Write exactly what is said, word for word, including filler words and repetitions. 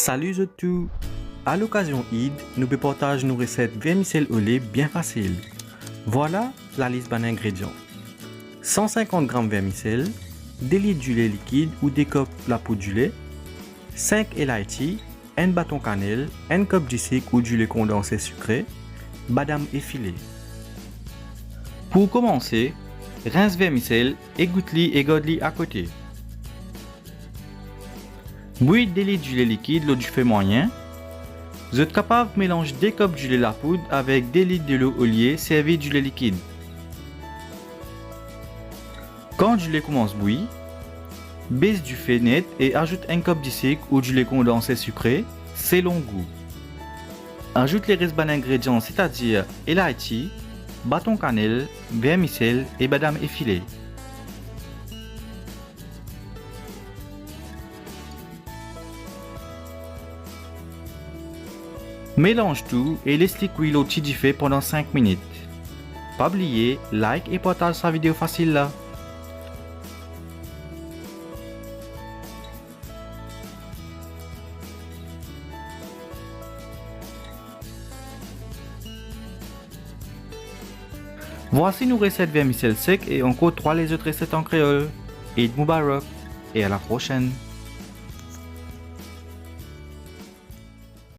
Salut zot tou! A lokazion Eid, nou pe partaz nou reset vermisel ole bien fasil. Vwala lalis bann ingredian. San sinkant gram vermisel, de lit zile likid ou de kop lapoud zile, sink elayti, enn baton kanel, enn kop disik ou zile kondanse sikre, badam efile. Pou koumanse, rins vermisel e gout li e gard li akote. Bwi de lit zile likid lor dife mwayin. Zot kapav melanz de kop zile lapoud avek de lit delo olie servi zile likid. Kan zile koumans bwi, bes dife net e azout enn kop disik ou zile kondanse sikre, selon gou. Azout leres bann ingredian, setadir elayti, baton kanel, vermisel e badam efile. Melanz tou e les li kwi lor ti dife pandan sink minit. Pa bliye like e partaz sa video fasil la. Vwasi nou reset vermisel sek e ankor trwa lezot reset an kreol. Eid Mubarak e a la prosenn!